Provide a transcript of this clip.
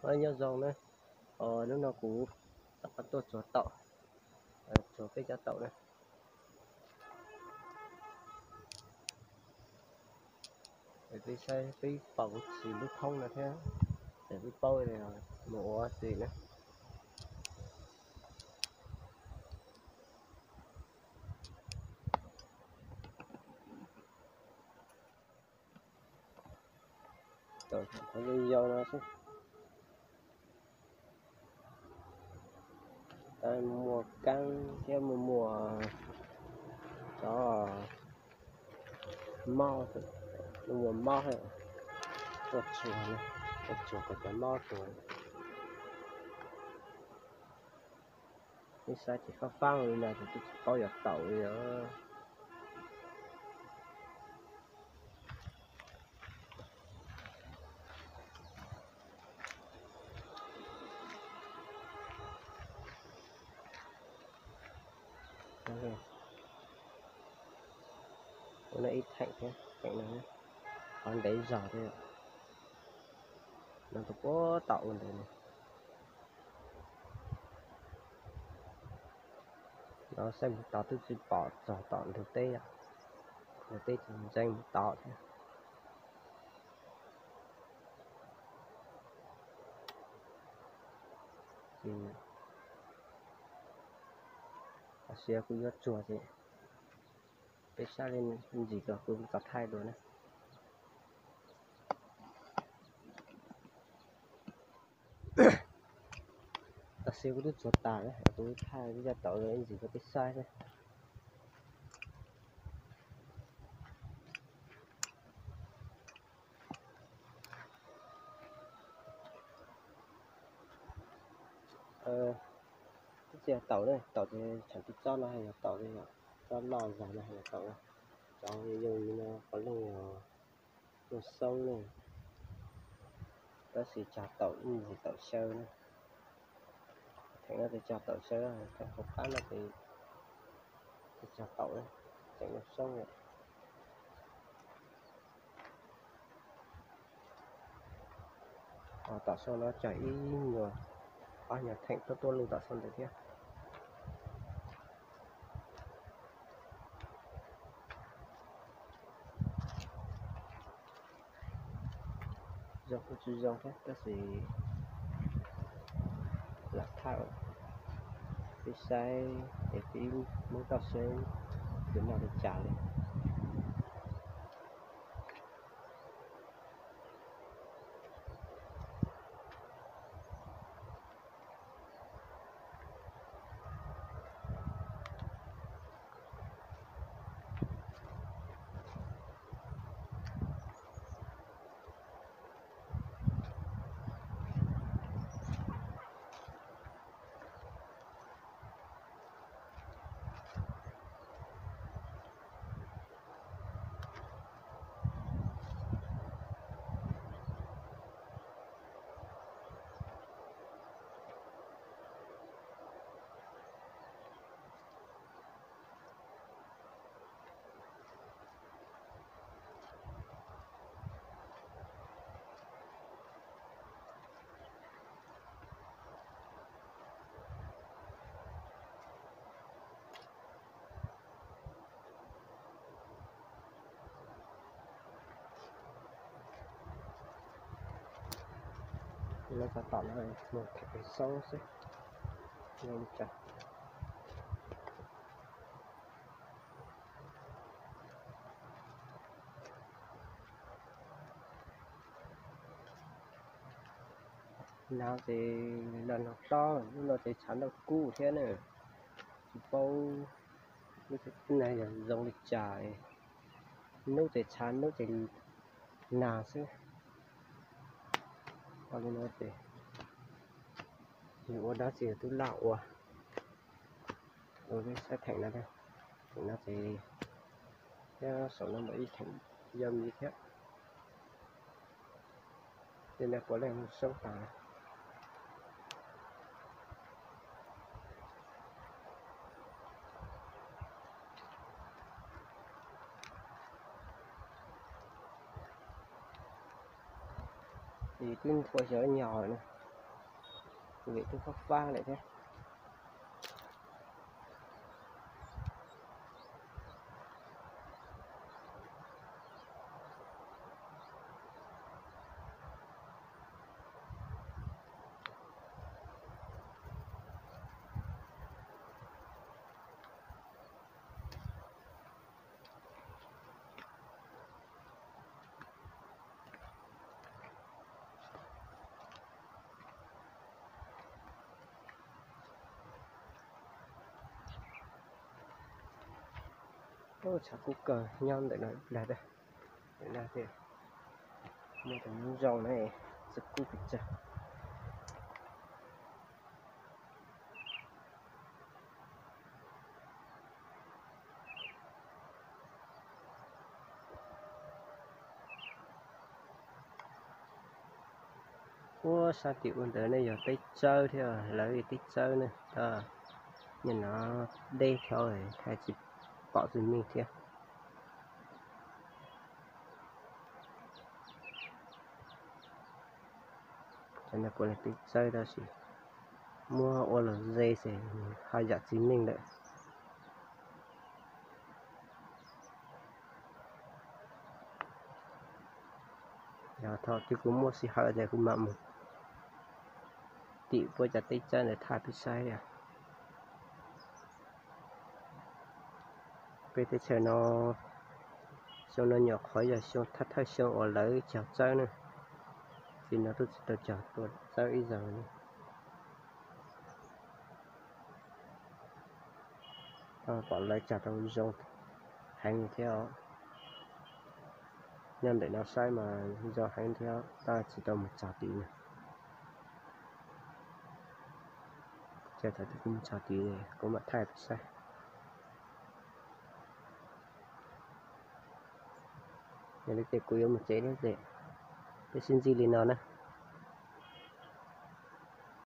Nyob zoo na, hnub no kuv rov qab tuaj tsuag taum, tsuag peb cov taum na. Peb saib peb pom kuv tsis lub thoob no thiab, ces peb paub mus ua xwb na. Qhov yau yau no xwb. Muaj kaab thiab muaj muaj cov mob, muaj mob, tuaj tsuag, tuaj tsuag kom cov mob tuag. Ib sab ces fab fab li no ces twb tsis paub yuav taum li os. Ua no ib theem thiab, theem no qhov ntev zog thiab, no tus puag tom ua ntawd no. No saib mus tod twb tsis pom txog tom ntug teb, ntug teb ces ntsees mus tod thiab. Tam sim kuv yuav tsuag ces peb saib li ntsis rau kuv txav thaij dua na. Tam sim kuv twb tsuag tas, kuv thaij ib zaj taum ib ntsis rau peb saib na. Twb tsis yog taum ne, taum ces tshav tib tsob no hais yog taum li, tsob loj zog no hais yog taum na. Cov yog yog li no puav leej yog xoob ne, tab sis cog taum ib ntsis taum xyaw na. Theem no ces cog taum xyaw, theem hauv qab no ces cog taum, tseem yog xoob lawm. Tom sau no cog ib nyuag, ob nyuag theem tuaj tuaj lug tom sau ntawd thiab. Zoo kuj tsis zoo thiab tab sis lam thaij peb saib es peb muab toj siab yuav noj li cas li. Lawv tab tom no mus them xoob xwb. Nag ces los nag tob, lub no ces tshav ntuj kub thiab na, tsis paub lub no yog zoo li cas, hnub ces tshav hnub ces nag xwb. Ua li no ces yus ua dab tsi twb laj ua. Ua peb saib theem no, theem no ces thiab saum no mas ib theem yog me thiab. Tej no puav leej xoob tas. Ces twb nthua xyov nyog na. Vim twb fab fab lawm thiab. Tshav kub kawg, nyob ntawm no ib plag, ntawm no thiaj muaj tus zoo na, txawj kub pes tsawg. Ua sab tim ub ntawd ne yog teb tsawb thiab, lawv teb tsawb ne, nyob no deb dhau thaij tsis pom txwv meej thiab. Cov no kuj yog teb tsawb tab sis muab ua los ze ces ho yam txiv neej lawm. Yog thaum twg kuv muaj sij hawm ces kuv mam mus tim puab cov teb tsawb ntawd thaij peb saib os. Peb teb chaws no xyoo no nyuam qhuav yog xyoo thawj thawj xyoo uas lawv cog tsawb na, txij no twb tsis tau cog tua tsawb ib zaug li. Pom lawv cog tau zoo heev thiab os. Nyob ntawm no saib mas zoo heev thiab, tab tsis tau mus txog tid na. Ces thaum twg kuv mus txog tid kuv mam thaij peb saib. Yog li ces kuv yuav mus tsev thiab ces peb sib ntsib li no na.